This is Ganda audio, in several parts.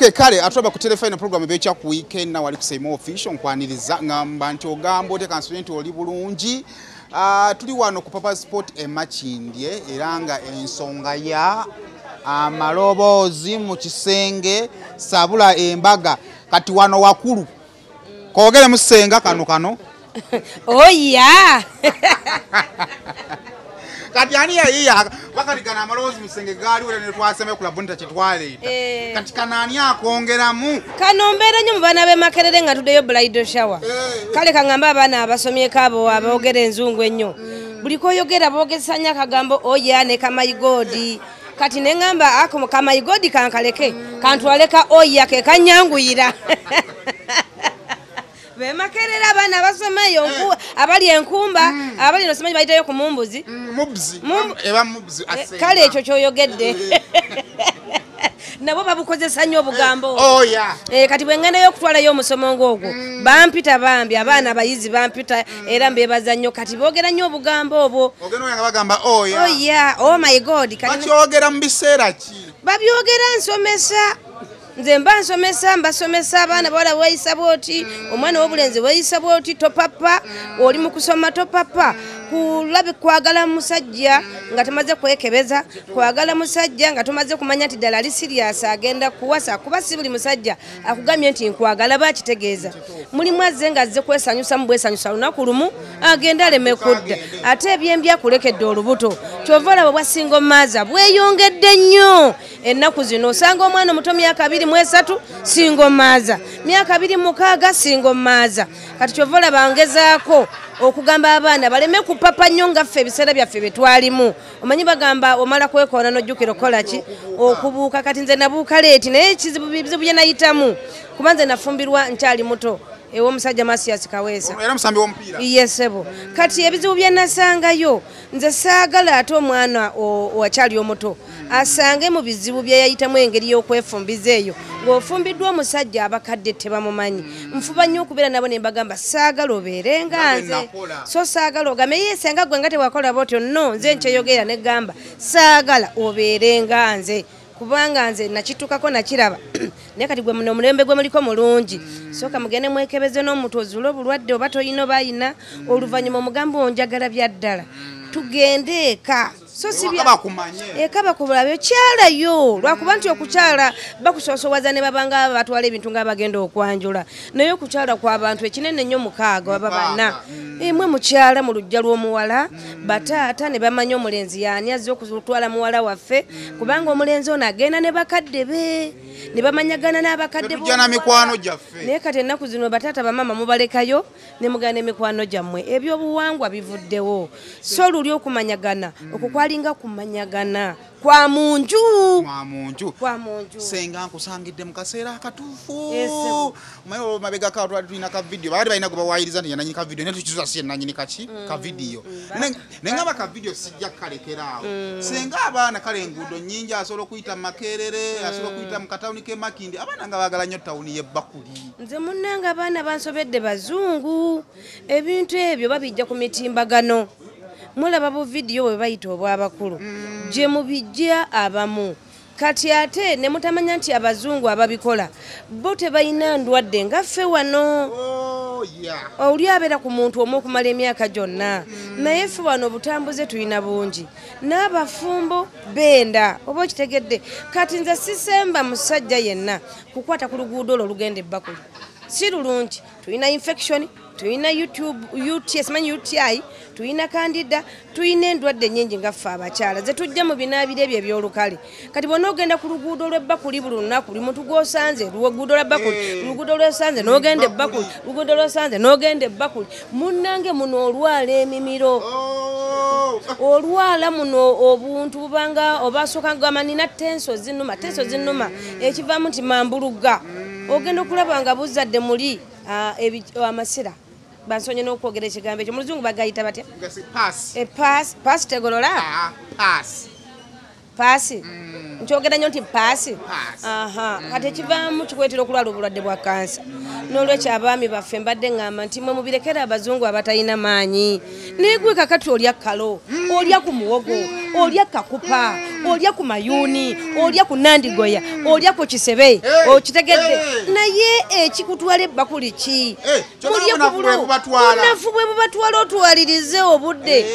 Okay, kale atulaba ku Terefayina program ebekya ku weekend na wali ku Saimo Official nkwaniriza ngamba nti ogamba otya kansuubire nti oli bulungi. Tuli wano ku Papa Sport e Makindye era nga ensonga ya amaloboozi mu kisenge sabula embaga kati wano wakulu koogere musenga kano kano. Oh yeah. Kati ani yayiya bakaligana amaloboozi mu kisenge gaali wera ne twaseme ku Labonita kye twaleeta. Kati kano ani akwongeramu? Kano mbeera nnyo mu baana b'e Makerere nga tuddeyo bridal shower. Kale kaŋŋambe abaana abasomyeko abo aboogera enzungu ennyo. Buli k'oyogera boogesa nnyo akagambo oh yeah ne kamayigodi. Kati ne ŋŋamba ako kamayigodi kankaleke kantwaleka oh yeah ke kannyanguyira. Be Makerere abaana abasoma eyo abali enkumba abali nosimanyi bayitayo ku mumbuzi. Mubzi. Eba mubzi asenga. Kale ekyo ky'oyogedde. Nabo babukozesa nnyo obugambo. Oh yeah. Kati bwe ŋŋendayo okutwalayo omusomo ng'ogwo bampita bambi abaana abayizi bampita era mbeebaza nnyo kati boogera nnyo obugambo obwo. Ogenda nga bagamba oh yeah. Oh yeah, oh my God. Bakyogera mu biseera ki? Babyogera nsomesa. Nze mba nsomesa mbasomesa abaana bawala weeyisa bw'oti, omwana w'obulenzi weeyisa bw'oti, topapa, oli mu kusoma topapa. Kulabe kwagala musajja nga tomaze kwekebeza, kwagala musajja nga tomaze kumanya nti ddala ali serious agenda kuwasa, kuba si buli musajja akugambye nti nkwagala bakitegeeza. Mulimu azze nga azze kwesanyusa mu bwesanyusa lunaku lumu agenda aleme kudda, ate ebyembi akulekedde olubuto. Ky'ova olaba bwa single mother bweyongedde nnyo ennaku zino. Osanga omwana omuto myaka 23 single mother, myaka 26 single mother. Kati ky'ova olaba ngezaako okugamba abaana baleme kupapa nnyo nga ffe ebiseera byaffe bye twalimu. Omanyi bagamba omala kwekoona n'ojjukira okukola ki? Okubuuka. Kati nze nabuuka leeti naye ekizibu bizibu bye nayitamu kuba nze nafumbirwa nkyali muto ew'omusajja Masias Kaweesa. Era musambi w'omupiira. Ye ssebo. Kati ebizibu bye nasangayo nze saagala ate omwana owakyali omuto asange mu bizibu bye yayitamu engeri y'okwefumbiza eyo ng'ofumbiddwa omusajja abakadde tebamumanyi. Nfuba nnyo okubeera nabo ne mbagamba saagala obeere nga nze, so saagala ogambe ye senga gwe nga tewakola bw'otyo. No, nze nkyeyogera ne ggamba saagala obeere nga nze kubanga nze nakitukako nakiraba. Naye kati gwe muno omulembe gwe muliko mulungi, sooka mugende mwekebeze n'omuntu ozuule obulwadde oba toyina oba ayina, oluvannyuma omugambe onjagala bya ddala tugende eka. So si eka bakubulabe kyalayo lwakuba nti okukyala bakusoosowaza ne babanga batwala ebintu nga bagenda okwanjula, naye okukyala kw'abantu ekinene nnyo mukaaga baba bana. Emwe mukyala mu luggya lw'omuwala bataata ne bamanya omulenzi y'ani azze okutwala muwala waffe, kubanga omulenzi ono agenda ne bakadde be ne bamanyagana n'abakadde mikwano gyaffe. Naye kati ennaku zino bataata bamaama mubalekayo ne mugana emikwano gyammwe, ebyobuwangwa bivuddewo. So luli okumanyagana okukwalinga kumanyagana kwa munju. Kwa munju. Kwa munju. Senga nkusangidde mu kaseera akatuufu. Omanyi mabega ka twali tulina ka video, baali balina gwe bawayiriza nti yananyini ka video, naye tukizuula si yennanyini kaki ka video. Naye ngamba ka video sijja kukalekera awo. Senga abaana kale enguudo nnyingi, asobola okuyita mu Makerere, asobola okuyita mu katawuni k'e Makindye, abaana nga baagala nnyo tawuni y'e Bakuli. Nze munnange abaana bansobedde bazungu, ebintu ebyo babijja ku mitimbagano. Mulaba bu vidiyo bwe bayita obw'abakulu gye mubijja abamu. Kati ate ne mutamanya nti abazungu ababikola bo tebalina ndwadde nga ffe wano. Oli abeera ku muntu omu okumala emyaka gyonna, naye ffe wano obutambuze tulina bungi n'abafumbo benda oba okitegedde. Kati nze sisemba musajja yenna kukwata ku luguudo olwo olugenda e Bakuli, si lulungi. Tulina infection, tulina YouTube, UTS, manyi UTI, tulina candida, tulina endwadde nnyingi nga ffe abakyala ze tujja mu binaabiro ebyo eby'olukale. Kati bw'ona ogenda ku luguudo lw'e Bakuli buli lunaku, buli muntu gw'osanze luguudo lwa Bakuli, luguudo lw'osanze n'ogenda e Bakuli, luguudo lw'osanze n'ogenda e Bakuli, munnange muno olwala emimiro. Olwala muno obuntu bubanga obasooka kugamba nina tenso zinnuma, tenso zinnuma, ekivaamu nti mambuluga. Ogenda okulaba nga buzadde muli amasira. Bansonye n'okwogera ekigambo ekyo mu luzungu bagayita batya? Pass. Pass, pass tegolola? Pass. Pass. Nkyogera nnyo nti paasi. Kati ekivaamu kikuleetera okulwala obulwadde bwa kansa. N'olwekyo abaami baffe mbadde ŋŋamba nti mwe mubirekere abazungu abatalina maanyi. Naye gwe kakati olya kalo, olya ku muwogo, olya kakupa, olya ku mayuuni, olya ku nandigoya, olya ku kisebe, okitegedde. Naye ekikutwala ebbakuli ki? Mulye ku bulo. Obunafu bwe bubatwala otwalirize obudde.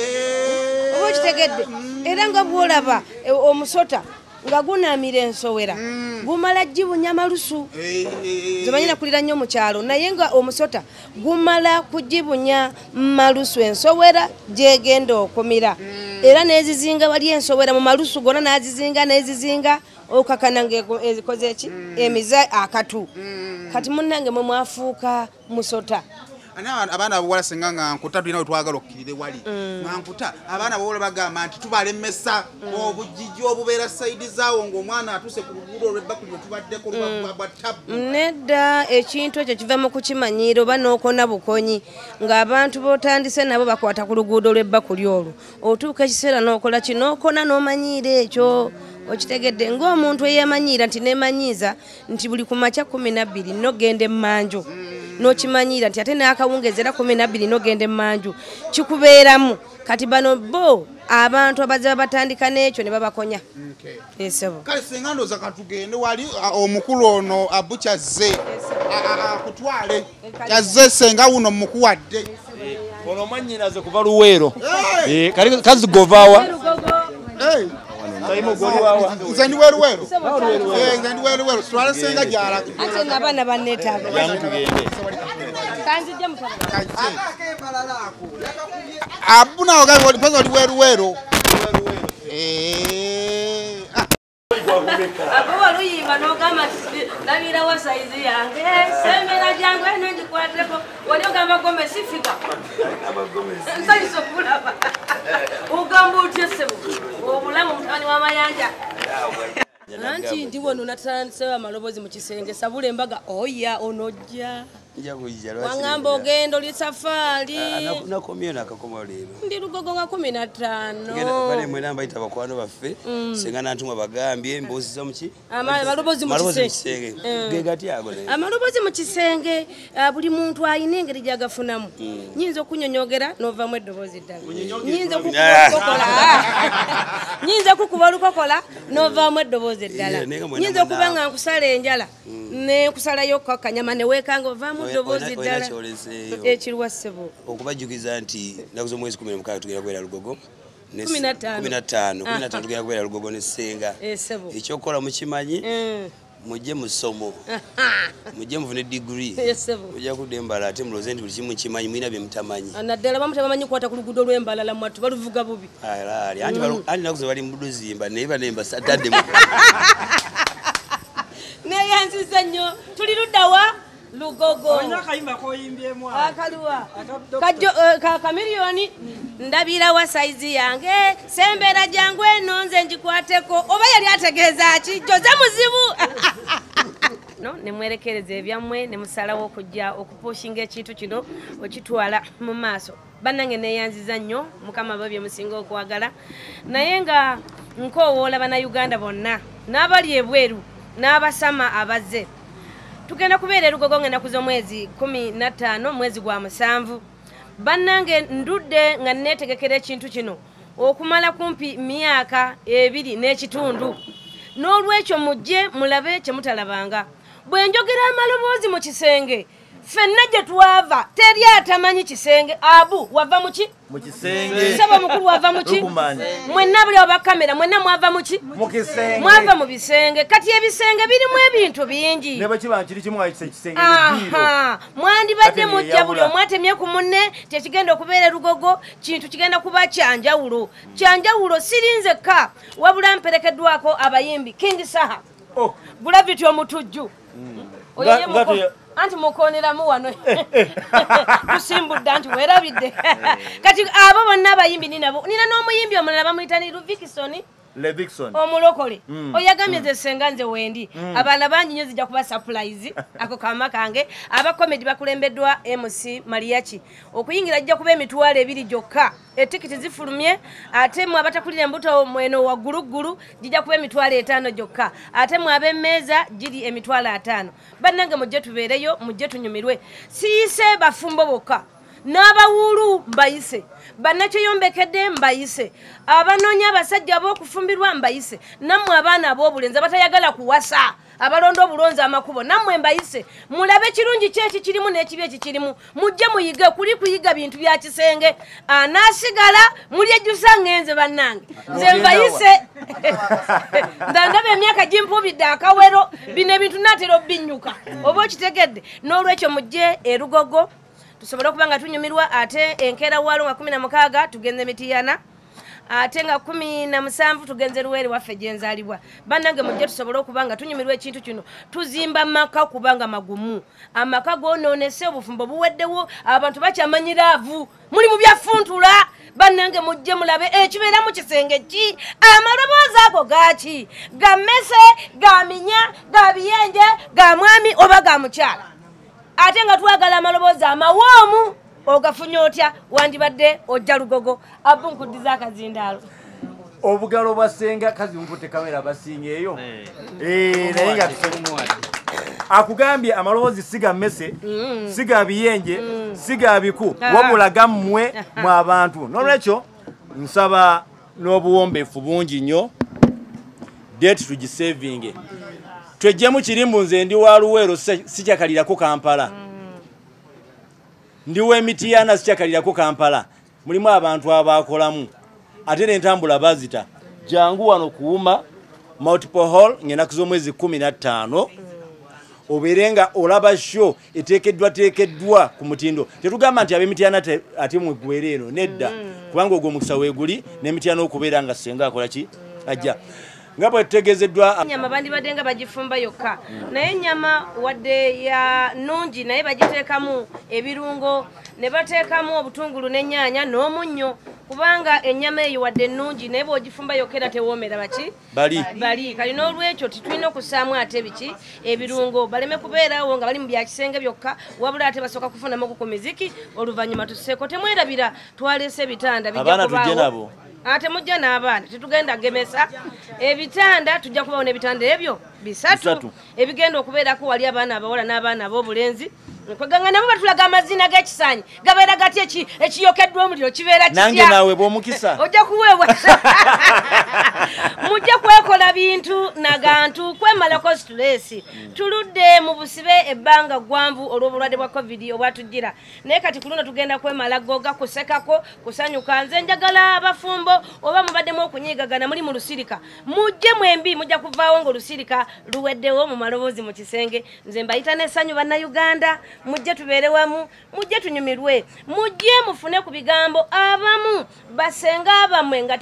Oba okitegedde. Era nga bw'olaba omusota nga gunaamira ensowera gumala gibunya malusu. Nze manyi nakulira nnyo mu kyalo, naye nga omusota gumala kugibunya malusu ensowera gyegenda okumira. Era n'ezizinga wali ensowera mu malusu gonna n'azizinga n'ezizinga okakana ng'ezikoze ki emize akatu. Kati munnange mwe mwafuuka musota. Abaana abawala singa nga nkuta tulina we twagala okkirire wali nga nkuta abaana abawala bagamba nti tubalemesa obugigi obubeera sayidi zaawo ng'omwana atuuse ku luguudo olw'ebbakuli lwe tubaddeko lwa ttabu. Nedda, ekintu ekyo kiva mu kukimanyiira oba n'okona bukonyi ng'abantu b'otandise nabo bakwata ku luguudo lw'ebbakuli olwo. Otuuka ekiseera n'okola ki n'okona n'omanyiira ekyo. Okitegedde ng'omuntu eyeemanyiira nti neemanyiiza nti buli ku makya 12 n'ogenda emmanju. N'okimanyiira nti ate n'akawungeezi era 12 n'ogenda emmanju kikubeeramu. Kati bano bo abantu abazze babatandika n'ekyo ne babakonya. Kale singa ndowooza katugende wali omukulu ono Abu kyazze akutwale kyazze senga wuno mukuwadde. Ono mwannyinaze kuva Luweero. Kazigovaawa. Nze ndi Weruweru. Nze ndi Weruweru. Twala senga gy'alaga. Ate n'abaana banneetaaga. Kanzijje mutabani. Abu nawe ogambye oli Weruweru. Abo waluyimba n'ogamba nti labirawo sayizi yange, sembera gyangu eno ngikwateko, wali ogamba gomesi fika. Nsanyusa okulaba. Ogamba otya ssebo? Obulamu mutabani w'amayanja. Anti ndi wano natandise amaloboozi mu kisenge, sabula embaga oya onojja. Wangamba ogenda oli safaari. Nakomyeyo nakakomawo leero. Ndi Lugogo nga 15. Bale mwena mbayita bakwano baffe, senga nantumwa bagambye mboozi mu ki? Amaloboozi mu kisenge. Ge gati ago naye. Amaloboozi mu kisenge buli muntu alina engeri gy'agafunamu. Nnyinza okunyonyogera n'ovaamu eddoboozi ddala. Nnyinza okukuba olukokola. Nnyinza okukuba olukokola n'ovaamu eddoboozi eddala. Nnyinza okuba nga nkusala enjala ne nkusalayo akanyama ne weekanga ovaamu eddoboozi ddala. Ekirwa ssebo. Okubajjukiza nti ennaku z'omwezi 16 tugenda kubeera Lugogo. 15 tugenda kubeera Lugogo ne Ssenga. Ekyokukola mukimanyi, mujje mu ssomo, mujje mufune degree, mujja kudda Embalala ate mulowooze nti buli kimu mukimanyi, mulina bye mutamanyi. Naddala bamu tebamanyi kukwata ku luguudo lw'Embalala mwattu baluvuga bubi. Anti ennaku ze bali mu luzimba naye banemba satadde. Neeyanziza nnyo. Tuli ludda wa? Lugogo. Olina akayimba k'oyimbyemu awo? Akaluwa. Kamiliyoni ndabirawa sayizi yange, sembera gyangu eno nze ngikwateko. Oba yali ategeeza ki? Jose muzibu. No, ne mwerekereza ebyammwe ne musalawo okujja okupushinga ekintu kino okitwala mu maaso. Bannange neeyanziza nnyo, Mukama abe bye musinga okwagala. Naye nga nkoowoola Bannayuganda bonna n'abali ebweru n'abasama abazze. Tugenda kubeera Lugogo ng'ennaku z'omwezi 15 mwezi gwa 7. Bannange ndudde nga neetegekera ekintu kino okumala kumpi myaka 2 n'ekitundu. N'olwekyo mujje mulabe kye mutalabanga. Bwe njogera amaloboozi mu kisenge, ffenna gye twava teri atamanyi kisenge. Abu wava mu ki? Mu kisenge. Ssebo mukulu wava mu ki? Mwenna buli aba kamera mwenna mwava mu ki? Mu kisenge. Mwava mu bisenge. Kati ebisenge birimu ebintu bingi. Ne bwe kiba kiri kimu nga kisenge n'eddiiro. Mwandibadde mujja buli omu atemye ku munne tekigenda okubeera Lugogo, kintu kigenda kuba kyanjawulo. Kyanjawulo siri nzekka wabula mperekeddwako abayimbi King Saha. Gravity omutujju. Anti mukooneramu wano. Tusimbudde anti weerabidde. Kati abo bonna abayimbi ninabo. Nina n'omuyimbi omulala bamuyita ni Luvikisoni. Levixone omulokole oyagambye nze senga nze wendi abaana bangi nnyo zijja kuba surprise ako kama kange. Aba comedy bakulembeddwa MC Mariachi, okuyingira jja kuba 20,000 gyokka, etikiti zifulumye. Ate mwe abatakulira embuto mweno wagguluggulu gijja kuba 5,000 gyokka, ate mwe ab'emmeeza giri 50,000. Bannange mujje tubeereyo, mujje tunyumirwe. Siyise bafumbo bokka, n'abawuulu mbayise, bannakyeyombekedde mbayise, abanoonya abasajja ab'okufumbirwa mbayise, nammwe abaana ab'obulenzi abatayagala kuwasa, abalonda obulonzi amakubo, nammwe mbayise. Mulabe kirungi ki ekikirimu n'ekibi ekikirimu, mujje muyige kuli kuyiga bintu bya kisenge. Anaasigala mulyejjusa ngenze bannange, nze mbayise. Ndaba emyaka gimpuubidde akawero, bino ebintu naatera obbinyuka, oba okitegedde. N'olwekyo mujje e Lugogo tusobole okuba nga tunyumirwa. Ate enkeera waalo nga 16 tugenze Mitiyana, ate nga 17 tugenze Luweero waffe gye nzaalibwa. Bannange mujje tusobole okuba nga tunyumirwa ekintu kino. Tuzimba amaka kubanga magumu, amaka goonoonese, obufumbo buweddewo, abantu bakyamanyiraavu, muli mu byafuntula. Bannange mujje mulabe ekibeera mu kisenge ki, amaloboozi ago gaaki, ga mmese, ga minya, ga biyenje, ga mwami oba ga mukyala. Ate nga twagala amaloboozi amawoomu, ogafunye otya? Wandibadde ojja Lugogo. Abu nkuddiza akazindaalo. Obugalo bwa senga kazi mukute kamera basinga eyo. Naye nga akugambye amaloboozi si ga mmese, si ga biyenje, si ga biku, wabula gammwe mwe abantu. N'olwekyo nsaba n'obuwombeefu bungi nnyo, date tugisevinge. Twejjemu kirimbu, nze ndi wa Luweero sikyakalirako Kampala, ndi w'Emitiyana sikyakalirako Kampala. Mulimu abantu abakolamu ate n'entambula bazita. Jangu wano kuwuma multiple hall ng'ennaku z'omwezi 15, obeere nga olaba show eteekeddwa ku mutindo. Tetugamba nti ab'Emitiyana ate mwegwere eno, nedda, kubanga ogwo omukisa weeguli n'Emitiyana okubeera nga senga akola ki ajja. Nga bwe tutegeezeddwa, ennyama bandibadde nga bagifumba yokka, naye ennyama wadde ya nnungi, naye bagiteekamu ebirungo, ne bateekamu obutungulu n'ennyaanya n'omunnyo, kubanga ennyama eyo wadde nnungi naye bw'ogifumba yokka era tewoomera baki bali. Kali n'olwekyo titulina okussaamu ate biki ebirungo, baleme kubeerawo nga bali mu bya kisenge byokka, wabula ate basooka kufunamu ku miziki, oluvannyuma tusseeko. Temwerabira twaleese ebitanda bijja kubaawo, ate mujja n'abaana, tetugenda gemesa ebitanda, tujja kubawo n'ebitanda ebyo 3 ebigenda okubeerako wali abaana abawala n'abaana ab'obulenzi. Kweganga nabo batulaga amazina g'ekisaanyi gabeera gatya, ekiyokeddwa omuliro kibeera kitya? Nange naawe bw'omukisa ojja kuweebwa. Mujja kwekola bintu nagantu kwemalako situleesi. Tuludde mu busibe ebbanga ggwanvu olw'obulwadde bwa COVID obwatujjira, naye kati ku luno tugenda kwemala goga, kusekako, kusanyuka. Nze njagala abafumbo oba mubaddemu okunyiigagana muli mu lusirika, mujje mwembi, mujja kuvaawo ng'olusirika luweddewo mu maloboozi mu kisenge. Nze mbayita n'essanyu Bannayuganda, mujje tubeere wamu, mujje tunyumirwe, mujje mufune ku bigambo abamu basenga abamwe nga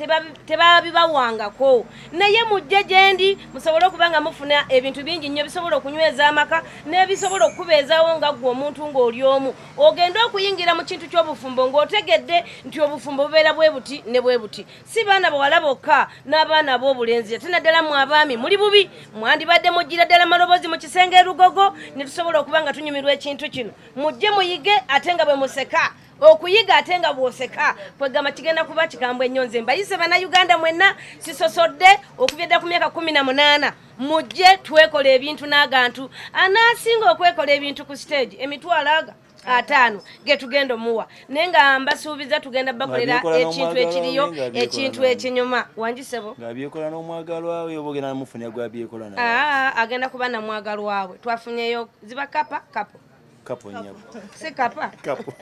tebabibawangako, naye mujje gyendi musobole okuba nga mufuna ebintu bingi nnyo bisobola okunyweza amaka n'ebisobola okukubeezaawo nga ggwe omuntu ng'oli omu. Ogende okuyingira mu kintu ky'obufumbo ng'otegedde nti obufumbo bubeera bwe buti ne bwe buti, si baana bawala bokka n'abaana ab'obulenzi, ate naddala mmwe abaami muli bubi, mwandibadde mujjira ddala maloboozi mu kisenge e Lugogo ne tusobola okuba nga tunyumirwa ekintu kino. Mujje muyige ate nga bwe museka, okuyiga ate nga bw'oseka, kwegamba kigenda kuba kikambwe ennyo. Nze mbayise Bannayuganda mwenna, sisosodde okuva dda ku myaka 18, mujje twekola ebintu n'agantu. Anaasinga okwekola ebintu ku stage 50,000 ge tugenda omuwa, naye nga mbasuubiza tugenda bakolera ekintu ekiriyo, ekintu ekinyuma. Wangisebo ng'abyekola n'omwagalwa we oba ogenda mufunira gw'abyekola naye? Agenda kuba namwagalwa we, twafunyeyo ziba kapa kapo kapo nnyabo, si kapa kapo.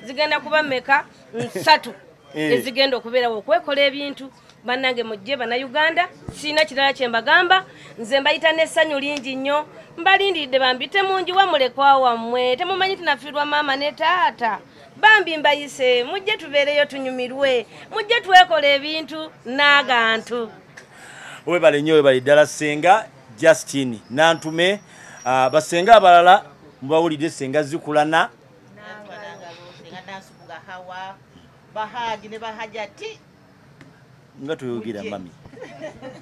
Zigenda kuba mmeka? 3 ezigenda okubeerawo okwekola ebintu. Bannange mujje Bannayuganda, sirina kirala kye mbagamba, nze mbayita n'essanyu lingi nnyo, mbalindiridde bambi temungiwa mulekwa wammwe, temumanyi tunafiirwa maama ne taata. Bambi mbayise, mujje tubeereyo tunyumirwe, mujje twekola ebintu n'agantu. Webale nnyo, webale ddala Ssenga Justine Nantume. Basenga abalala mubawulidde, Ssenga Zikulana, Bahaji ne Bahajati nga tuyogera mami.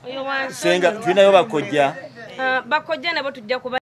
Oyo wansi. Senga tulinayo bakojja. Bakojja nabo tujja kuba